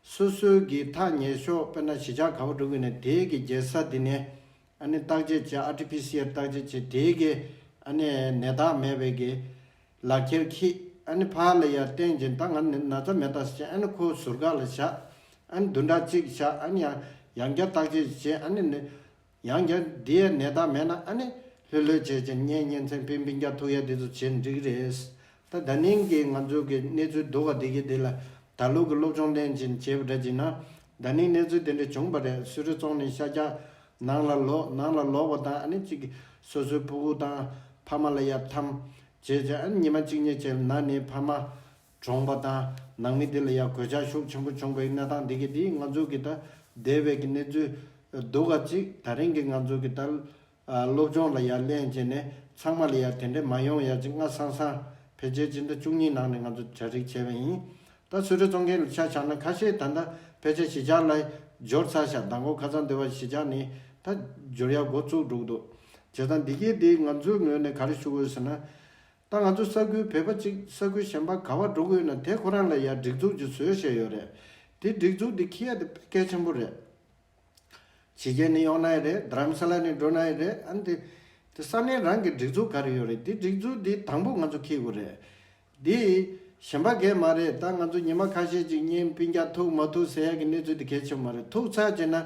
སོ་སོའི་གི་ཐག་ཉེ་ཤོས། དཔེར་ན་གཞིས་ཆགས་ག་པར་འགྲོ་གི་ཡོད་ན་དེའི་གི་རྒྱལ་ས་དེ་ནས་ཨ་ནི་བརྟག་དཔྱད་བྱས། ཨར་ཊི་པི་སི་ཨར་བརྟག་དཔྱད་བྱས། དེའི་གི་ཨ་ནི་ནད་རྟགས་མེད་པའི་གི་ལག་ཁྱེར་འཁྱེར། ཨ་ནི་ཕར་ལ་ཡར་བསྟན་བྱས་ད་ང་ནི་ན་ཚ་མེད་ད་ཟེར་བྱས། ཨ་ནི་ཁོ་ཟུར་བཀག་ལ་བཞག་ཨ་ནི་བདུན་ཕྲག་གཅིག་བཞག་ཨ་ནི་ཡང་ཡང་བསྐྱར་བརྟག་དཔྱད་བྱས། ཨ་ནི་ནི་ཡང་བསྐྱར་འདི་ཡང་ནད་རྟགས་མེད་ན་ཨ་ནི་ལྷོད་ལྷོད་བྱས་བྱས་གཉེན་ཉེ་ཚན་སྤུན་སྤུན་ཀྱག་ཐུག་ཡ་དེ་ཚོ་བྱས་འགྲིག་རེད། ད་ད་ནིང་གི་ང་ཚོ་གི་གནས་ཚུལ་སྡུག་ག་དེ་གི་དེ་ལ་ད་ལོ་གི་སློབ་སྦྱོང་ལེན་བྱས་བྱས་པ་འདྲ་བྱས་ན། ད་ནིང་གནས་ཚུལ་དེ་འདྲ་བྱུང་བ་རེད། གསོལ་རས་སྩོང་ནས་ཤར་རྒྱག་ནང་ལ་ལོག་ནང་ལ་ལོག་པ་དང་། ཨ་ནི་གཅིག་སོ་སོའི་ཕྲུ་གུ་དང་ཕ་མ་ལ་ཡར་འཐམ་བྱས་བྱས། ཨ་ནི་ཉི་མ་གཅིག་གཉིས་བྱས་ན་ནི་ཕ་མ་གྲོངས་པ་དང་ནང་མི་དེ་ལ་ཡང་གོད་ཆག་ཤུགས་ཆེན་པོ་བྱུང་བའི་གནས་སྟངས་འདི་གི་དེ་ང་ཚོ་གི་ད་འདས་པའི་གི་གནས་ཚུལ་སྡུག་ག་ཅིག་ད་རིང་གི་ང་ཚོ་གི་ད་ཨ་སློབ་སྦྱོང་ལ་ཡར་ལེན་བྱས་ནས་ཚང་མ་ལ་ཡར་དེ་འདྲས་མ་ཡོང་ཡ་ཅིག་སྔ་སང་སང་ཕལ་ཆེར་སྤྱི་ཟླ་བཅུ་གཉིས་ནང་ནས་ང་ཚོ་གྲ་སྒྲིག་བྱས་པ་ཡིན། ད་གསོལ་རས་སྩོང་མཁན་ལ་ཆ་བཞག་ན་ཁ་ཤས་ད་ལྟ་ཕལ་ཆེར་གཞིས་ཆགས་ལ་འབྱོར་ཚར་ཤག་མདང་དགོང་ཁ་སང་འདི་བར་གཞིས་ཆགས་ནས་ད་འབྱོར་ཡ་འགོ་བཙུགས་འགྲོ་གི་འདུག་བྱས་ཙང་འདི་གས་དེ་ང་ཚོའི་ངོས་ནས་ག་རེ་ཞུ་དགོས་ཟེར་ན། ད་ང་ཚོ་ས་ཁུལ་བོད་པ་གཅིག་ས་ཁུལ་གཞན་པ་ག་བ་འགྲོ་གི་ཡོད་ན་དེ་ཁོ་རང་ལ་ཡ་སྒྲིག་འཛུགས་ཅིག་བཟོས་བཞག་ཡོད་རེད། དེ་སྒྲིག་འཛུགས་དེ་འཁྱེར་ཡ་དེ་དཔེ་གལ་ཆེན་པོ་རེད། ཕྱི་རྒྱལ་ནས་ཡོང་ན་ཡང་རེད། དྷ་རམ་ས་ལ་ནས་འགྲོ་ན་ཡང་རེད། ཨ་ནི་དེ་དེ་ས་གནས་རང་གི་སྒྲིག་འཛུགས་ག་རེ་ཡོད་རེད། དེ་སྒྲིག་འཛུགས་དེ་དང་པོ་ང་ཚོ་འཁྱེར་དགོས་རེད། དེ་གཞན་པ་གས་མ་རེད། ད་ང་ཚོ་ཉི་མ་ཁ་ཤས་ཅིག་གཉེན་སྤུན་ཀྱག་ཐུག་མ་ཐུག་ཟེར་ཡ་གི་གནས་ཚུལ་དེ་གལ་ཆེན་པོ་མ་རེད། ཐུག་ཚར་བྱས་ན་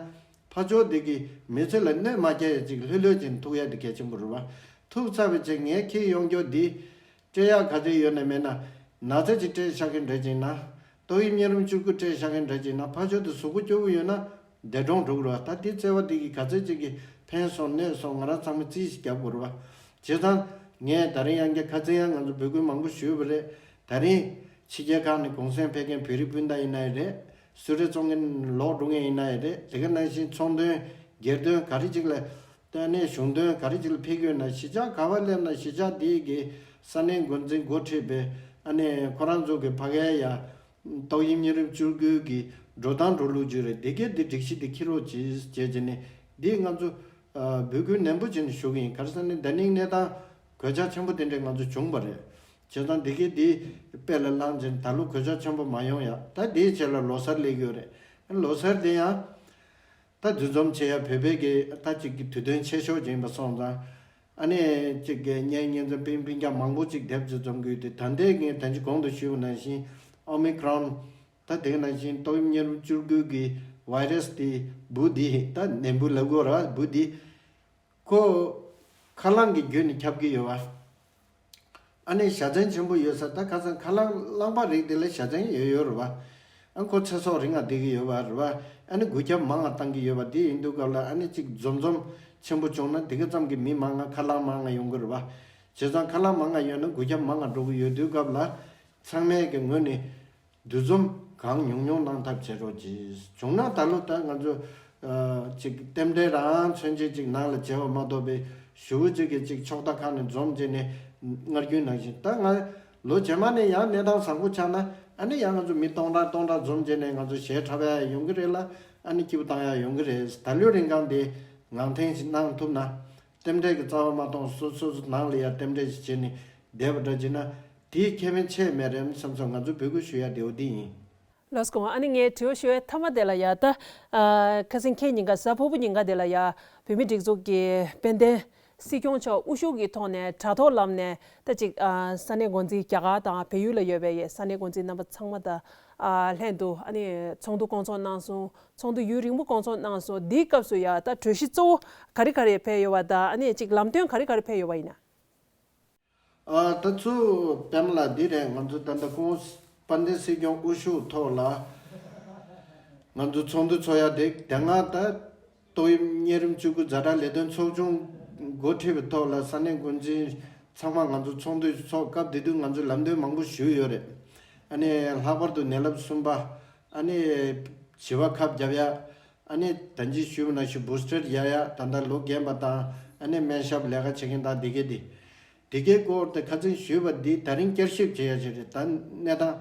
ཕར་ཕྱོགས་དེ་གི་མི་ཚེ་ལ་གནོད་མ་སྐྱེལ་ཡ་ཅིག་ལྷོད་ལྷོད་ཅིག་ཐུག་ཡ་དེ་གལ་ཆེན་པོ་རེད་བ། ཐུག་ཚར་བའི་རྗེས་ངས་འཁྱེར་ཡོང་རྒྱུ་འདི་སྤྲད་ཡག་ག་ཚོད་ཡོད་ན་མེད་ན། ན་ཚ་ཅིག་སྤྲད་བཞག་གིན་འདྲ་ཅིག་ན། ཏོག་དབྱིབས་གཉན་རིམས་བཅུ་དགུ་སྤྲད་བཞག་གིན་འདྲ་ཅིག་ན། ཕར་ཕྱོགས་དེ་གཟུགས་པོ་སྐྱོ་བོ་ཡོད་ན་འདས་གྲོངས་འགྲོ་གི་རེད་བ། ད་དེ་བརྩེ་བ་དེ་གི་ག་ཚོད་ཅིག་གི་ཕན་སོང་གནོད་སོང་ང་རང་ཚང་མ་རྩིས་ཤིག་རྒྱབ་དགོས་རེད་བ། བྱས་ཙང་ངས་ད་རིང་ཡང་བསྐྱར་ཁ་སང་ཡང་ང་ཚོ་འབོད་སྐུལ་མང་པོ་ཞུས་པ་རེད། ད་རིང་ཕྱི་རྒྱལ་ཁག་ནས་གུང་སེང་ཕེབས་མཁན་བོད་རིགས་སྤུན་ཟླ་ཡིན་ན་ཡང་རེད། གསོལ་རས་བཙོང་མཁན་ལོག་འགྲོ་མཁན་ཡིན་ན་ཡང་རེད། དེ་ག་ནང་བཞིན་ཚོང་དོན་སྒེར་དོན་ག་རེ་ཅིག་ལ། ད་ནས་གཞུང་དོན་ག་རེ་ཅིག་ལ་ཕེབས་ཀྱི་ཡོད་ན། གཞིས་ཆགས་ག་བ་སླེབས་ན་གཞིས་ཆགས་དེའི་གི་ས་གནས་འགོ་འཛིན་འགོ་ཁྲིད་པའི་ཨ་ནི་ཁོ་རང་ཚོ་གི་ཕ་གའི་ཡ་ཏོག་དབྱིབས་གཉན་རིམས་བཅུ་དགུ་གི་འགྲོ་སྟངས་འགྲོ་ལུགས་ཅིག་རེད། དེ་གས་དེ་སྒྲིག་གཞི་དེ་འཁྱེར་རོགས་གྱིས་བྱས་བྱས་ནས་འདི་ང་ཚོ་འབོད་སྐུལ་ནན་པོ་བྱས་ནས་ཞུ་གི་ཡིན། ག་རེ་ཟེར་ན་ད་ནིང་གནས་སྟངས་གོད་ཆག་ཆེན་པོ་དེ་འདྲས་ང་ཚོ་བྱུང་བ་རེད། བྱས་ཙང་དེ་གས་དེ་དཔེ་ལ་བླངས་བྱས་ནས་ད་ལོ་གོད་ཆག་ཆེན་པོ་མ་ཡོང་ཡ། ད་དེའི་རྗེས་ལ་ལོ་གསར་སླེབས་ཀྱི་ཡོད་རེད། ལོ་གསར་དེ་ཡང་ད་འདུ་འཛོམས་བྱེད་ཡ་བོད་པའི་གི་ད་ཅིག་གི་དུས་སྟོན་ཆེ་ཤོས་ཅིག་ཡིན་པ་སོང་ཙང་། ཨ་ནི་ཅིག་གི་གཉེན་ཉེ་འཛིན་སྤུན་སྤུན་ཀྱག་མང་པོ་ཅིག་སྡེབ་ཅིག་འཛོམས་དགོས་དུས། ད་ལྟའི་ངས་ད་ཅི་གོང་དུ་ཞུས་པ་ནང་བཞིན་ཨོ་མི་ཀྲོན། ད་དེ་ནང་བཞིན་ཏོག་དབྱིབས་གཉན་རིམས་བཅུ་དགུ་གི་ཝའི་རས་དེ་འབུ་དེ་ད་ནད་འབུ་ལབ་དགོས་ར། འབུ་དེ་ཁོ་ཁ་རླངས་ཀྱི་བརྒྱུད་ནས་ཁྱབ་ཀྱི་ཡོད་བ། ཨ་ནི་བཞའ་ཚན་ཆེན་པོ་ཡོད་ས། ད་ཁ་སང་ཁ་རླངས་རླངས་པ་རིགས་དེ་ལ་བཞའ་ཚན་ཡོད་ཡོད་རེད་བ། ཨ་ཁོ་ཚེ་སྲོག་རིང་ང་བསྡད་ཀྱི་ཡོད་བ་རེད་བ། ཨ་ནི་འགོས་ཁྱབ་མང་ང་བཏང་གི་ཡོད་བ། དེ་ཡིན་དུས་སྐབས་ལ་ཨ་ནི་ཅིག་འཛོམས་འཛོམས་ཆེན་པོ་བྱུང་ན་དེ་ག་ཙམ་གྱི་མི་མང་ང་ཁ་རླངས་མང་ང་ཡོང་གི་རེད་བ། བྱས་ཙང་ཁ་རླངས་མང་ང་ཡོད་ན་འགོས་ཁྱབ་མང་ང་འགྲོ་གི་ཡོད་དུས་སྐབས་ལ། ཚང་མས་ཀྱི་ངོས་ནས་འདུ་འཛོམས་གང་ཉུང་ཉུང་གནང་ཐབས་བྱེད་རོགས་གྱིས། བྱུང་ན་ད་ལོ་ད་ང་ཚོ་ཨ་ཅིག་རྟེན་འབྲེལ་རང་མཚོན་བྱེད་ཅིག་ནང་ལ་བྱས་པ་མ་གཏོགས་པའི་ཞུ་བོ་ཅིག་གིས་ཅིག་ཕྱོགས་མཐའ་ཁག་ནས་འཛོམས་བྱས་ནས་སྔར་རྒྱུན་ནང་བཞིན། ད་ང་ལོ་རྗེས་མ་ནས་ཡང་གནས་སྟངས་བཟང་པོ་ཆགས་ན་ཨ་ནི་ཡང་ང་ཚོ་མི་སྟོང་ཕྲག་སྟོང་ཕྲག་འཛོམས་བྱས་ནས་ང་ཚོ་གཞས་འཁྲབ་ཡ་ཡོང་གི་རེད་ལ། ཨ་ནི་སྐྱིད་པོ་བཏང་ཡ་ཡོང་གི་རེད། ད་ལོའི་རིང་གང་དེ་ངང་འཐེན་ཞིག་གནང་ཐུབ་ན། རྟེན་འབྲེལ་གྱི་རྩ་བ་མ་གཏོང་། སོ་སོ་སོ་ནང་ལ་ཡ་རྟེན་འབྲེལ་ཞིག་བྱས་ནས་བསྡད་པ་འདྲ་བྱས་ན་དེའི་ཁེ་ཕན་ཆེ་མེད་རེད་བསམ་སོང་། ང་ཚོ་འབོད་སྐུལ་ཞུ་ཡ་དེ་འོ་དེ་ཡིན། ལགས་སོ། ཨ་ནི་ངས་དྲི་བ་ཞུ་བའི་མཐའ་མ་དེ་ལ་ཡ་ད། ཨ་ཁ་སང་ཁེ་ཉིན་ཀ་གཟའ་ཕུར་བུ་ཉིན་ཀ་དེ་ལ་ཡ་བོད་མི་སྒྲིག་འཛུགས་ཀྱི་དཔལ་ལྡན་སྲིད་སྐྱོང་མཆོག་དབུ་བཞུགས་ཀྱི་ཐོག་ནས་དྲ་ཐོག་ལམ་ནས་ད་ཅིག་ཨ་ས་གནས་འགོ་འཛིན་རྒྱ་གར་དང་བལ་ཡུལ་ལ་ཡོད་པའི་ས་གནས་འགོ་འཛིན་རྣམ་པ་ཚང་མ་དང་ཨ་ལྷན་དུ་ཨ་ནི་ཚོགས་འདུ་བསྐོང་ཚོགས་གནང་སོང་། ཚོགས་འདུ་ཡུན་རིང་པོ་བསྐོང་ཚོགས་གནང་སོང་། འདིའི་སྐབས་སུ་ཡ་ད་གྲོས་གཞི་གཙོ་བོ་ག་རེ་ག་རེ་ཕེབས་ཡོད་པ་དང་ཨ་ནི་ཅིག་ལམ་སྟོན་ག་རེ་ག་རེ་ཕེབས་ཡོད་པ་ཡིན་ན། ཨ་ད་ཚུར་པད་མ་ལགས་འདི་རེད། ང་ཚོ་ད་ལྟ་ཁོང་དཔལ་ལྡན་སྲིད་སྐྱོང་དབུ་བཞུགས་ཐོག་ལ་ང་ཚོ་ཚོགས་འདུ་ཚོགས་ཡ་དེ་དེ་སྔ་ད་ཏོག་དབྱིབས་གཉན་རིམས་བཅུ་དགུ་ཛ་དྲག་ལས་དོན་ཚོགས་ཆུང་འགོ་ཁྲིད་པའི་ཐོག་ལ་ས་གནས་འགོ་འཛིན་ཚང་མ་ང་ཚོ་ཚོགས་འདུ་ཚོགས། སྐབས་དེ་དུས་ང་ཚོས་ལམ་སྟོན་མང་པོ་ཞུས་ཡོད་རེད། ཨ་ནི་ལྷག་པར་དུ་ནད་རླབས་གསུམ་པ། ཨ་ནི་བྱི་བ་ཁབ་བརྒྱབ་ཡ། ཨ་ནི་ད་གིན་ཞུས་པ་ནང་བཞིན་བུ་སི་ཊར་རྒྱག་ཡ། ད་ལྟ་ལོ་རྒན་པ་དང་ཨ་ནི་སྨན་ཞབས་ལས་ཀ་བྱེད་མཁན་དང་དེ་གས་དེ། དེ་གའི་སྐོར་དེ་ཁ་སང་ཞུས་པ་འདི་ད་རིང་བསྐྱར་ཞིབ་བྱེད་ཡ་ཞིག་རེད། ད་གནས་སྟངས་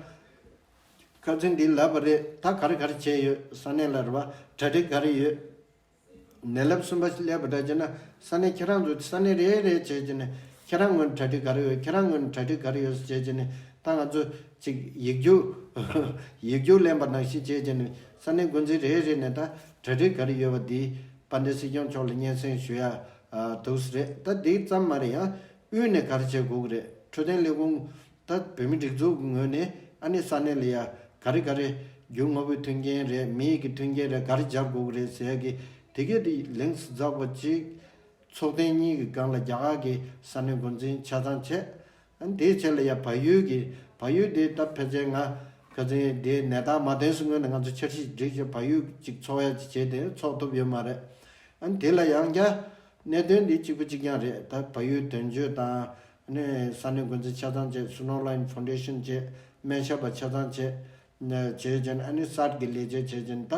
ཁ་སང་འདི་ལབ་པ་རེད། ད་ག་རེ་ག་རེ་བྱས་ཡོད། ས་གནས་ལ་རེད་བ། གྲ་སྒྲིག་ག་རེ་ཡོད། ནད་རླབས་གསུམ་པ་སླེབས་པ་འདྲ་བྱས་ན་ས་གནས་ཁྱེད་རང་ཚོ་ས་གནས་རེ་རེ་བྱས་བྱས་ནས་ཁྱེད་རང་ངོས་ནས་གྲ་སྒྲིག་ག་རེ་ཡོད། ཁྱེད་རང་ངོས་ནས་གྲ་སྒྲིག་ག་རེ་ཡོད་བྱས་བྱས་ནས་ད་ང་ཚོ་ཅིག་ཡིག་རྒྱུགས་ཡིག་རྒྱུགས་ལེན་པ་ནང་བཞིན་བྱས་བྱས་ནས་ས་གནས་འགོ་འཛིན་རེ་རེ་ནས་ད་གྲ་སྒྲིག་ག་རེ་ཡོད་པ་འདི་དཔལ་ལྡན་སྲིད་སྐྱོང་མཆོག་ལ་སྙན་སེང་ཞུ་ཡ་འདུག་སེ་རེད། ད་འདི་ཙམ་མ་རེད། ཡང་དབུས་ནས་ག་རེ་བྱེད་དགོས་ཀྱི་རེད། འཕྲོད་བསྟེན་ལས་ཁུངས། ད་བོད་མི་སྒྲིག་འཛུགས་ཀྱི་ངོས་ནས་ཨ་ནི་ས་གནས་ལ་ཡ་ག་རེ་ག་རེ་རྒྱུ་དངོས་པོའི་མཐུན་རྐྱེན་རེད། མི་ཡི་གི་མཐུན་རྐྱེན་རེད། ག་རེ་སྦྱར་དགོས་ཀྱི་རེད་ཟེར་ཡ་གི་དེ་གས་དེ་ལིང་སི་འཛག་པ་གཅིག་ཚོགས་ཐེངས་གཉིས་ཀྱི་སྒང་ལ་རྒྱ་གར་གྱི་ས་གནས་འགོ་འཛིན་ཆ་ཚང་བྱས། ཨ་ནི་དེའི་རྗེས་ལ་ཡ་བལ་ཡུལ་གྱི་བལ་ཡུལ་དེ་ད་ཕལ་ཆེར་ང་ཁ་སང་དེ་ནད་རྟགས་མ་ཐོན་སྔོན་ནས་ང་ཚོ་འཆར་གཞི་བསྒྲིགས་བྱས་བལ་ཡུལ་གཅིག་ཚོགས་ཡ་གཅིག་བྱས་ཏེ་ཚོགས་ཐུབ་ཡོད་མ་རེད། ཨ་ནི་དེ་ལ་ཡང་བསྐྱར་གནད་དོན་འདི་གཅིག་པ་གཅིག་རྐྱང་རེད། ད་བལ་ཡུལ་དོན་གཅོད་དང་། ནས་ས་གནས་འགོ་འཛིན་ཆ་ཚང་བྱས། སུ་ནོ་ལའིན་ཕའུན་ཌེ་ཤན་བྱས། སྨན་ཞབས་པ་ཆ་ཚང་བྱས། ནས་བྱས་ཙང་ཨ་ནི་སཱད་ཀྱི་ལས་བྱེད་བྱས་ཙང་ད་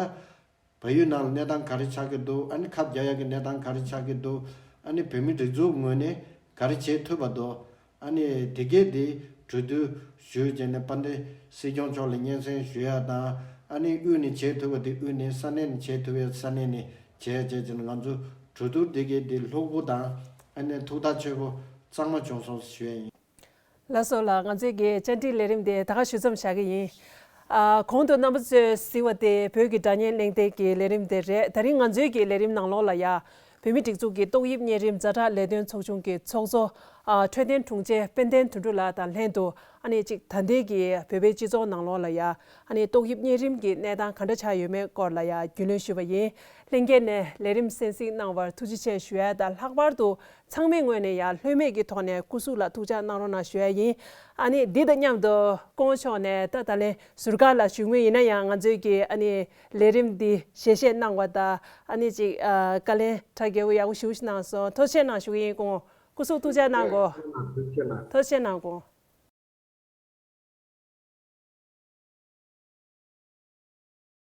བལ་ཡུལ་ནང་ལ་གནས་སྟངས་ག་རེ་ཆགས་ཀྱི་འདུག་ཨ་ནི་ཁབ་རྒྱག་ཡག་གི་གནས་སྟངས་ག་རེ་ཆགས་ཀྱི་འདུག་ཨ་ནི་བོད་མི་སྒྲིག་འཛུགས་ངོས་ནས་ག་རེ་བྱེད་ཐུབ་པ་འདུག་ཨ་ནི་དེ་གས་དེ་གྲོས་བསྡུར་ཞུས་བྱས་ནས་དཔལ་ལྡན་སྲིད་སྐྱོང་མཆོག་ལ་སྙན་སེང་ཞུ་ཡག་དང་། ཨ་ནི་དབུས་ནས་བྱེད་ཐུབ་པ་དེ་དབུས་ནས། ས་གནས་ནས་བྱེད་ཐུབ་པ་ས་གནས་ནས་བྱས་བྱས་ཙང་ང་ཚོ་གྲོས་བསྡུར་དེ་གས་དེ་ལྷུག་པོ་དང་ཨ་ནི་ཐུགས་ཐག་ཆོད་པོ་གཙང་མ་བྱུང་སོང་ཞུ་ཡ་ཡིན། ལགས་སོ་ལགས། ང་ཚོའི་གི་བཅར་འདྲིའི་ལས་རིམ་དེ་ད་ག་ཞུ་མཚམས་བཞག་གི་ཡིན། ཨ་གོང་དུ་རྣམ་པ་ཚོས་གཟིགས་པ་དེ་བོད་ཀྱི་སྒྲ་སྙན་གླེང་སྟེགས་ཀྱི་ལས་རིམ་དེ་རེད། ད་རིང་ང་ཚོའི་གི་ལས་རིམ་ནང་ལོགས་ལ་ཡ་བོད་མི་སྒྲིག་འཛུགས་ཀྱི་ཏོག་དབྱིབས་གཉན་རིམས་ཛ་དྲག་ལས་དོན་ཚོགས་ཆུང་གི་ཚོགས་གཙོ་ཨ་འཕྲོད་བསྟེན་དྲུང་ཆེ་དཔལ་ལྡན་དོན་གྲུབ་ལགས་དང་ལྷན་དུ། ཨ་ནི་གཅིག་ད་ལྟའི་གི་བོད་པའི་སྤྱི་ཚོགས་ནང་ལོགས་ལ་ཡ་ཨ་ནི་ཏོག་དབྱིབས་གཉན་རིམས་ཀྱི་གནས་སྟངས་ག་འདྲ་ཆགས་ཡོད་མེད་སྐོར་ལ་ཡ་རྒྱུས་ལོན་ཞུས་པ་ཡིན། ལྷན་རྒྱས་ནས་ལས་རིམ་གསན་གཟིགས་གནང་བར་ཐུགས་རྗེ་ཆེ་ཞུ་ཡ་དང་། ལྷག་པར་དུ་ཚང་མའི་ངོས་ནས་ཡང་ལྷོད་མེད་ཀྱི་ཐོག་ནས་སྐུ་གཟུགས་ལ་ཐུགས་ཅག་གནང་རོགས་གནང་ཞུ་ཡ་ཡིན། ཨ་ནི་འདི་དང་མཉམ་དུ་སྐུ་ངོ་མཆོག་ནས་ད་ད་ལན་ཟུར་བཀག་ལ་བཞུགས་མུས་ཡིན་ན་ཡང་། ང་ཚོའི་གི་ཨ་ནི་ལས་རིམ་འདི་ཞལ་བཞེས་གནང་བ་དང་། ཨ་ནི་ཅིག་ཨ་བཀའ་ལན་གྲ་རྒྱས་པོ་ཡག་པོ་ཞེ་པོ་ཞིག་གནང་སོང་། ཐུགས་རྗེ་ཆེ་གནང་ཞུ་གི་ཡིན། སྐུ་ངོ་སྐུ་གཟུགས་ཐུགས་ཅག་གནང་གོ། ཐུགས་རྗེ་ཆེ་གནང་། ཐུགས་རྗེ་ཆེ་གནང་། སྐུ་ངོ་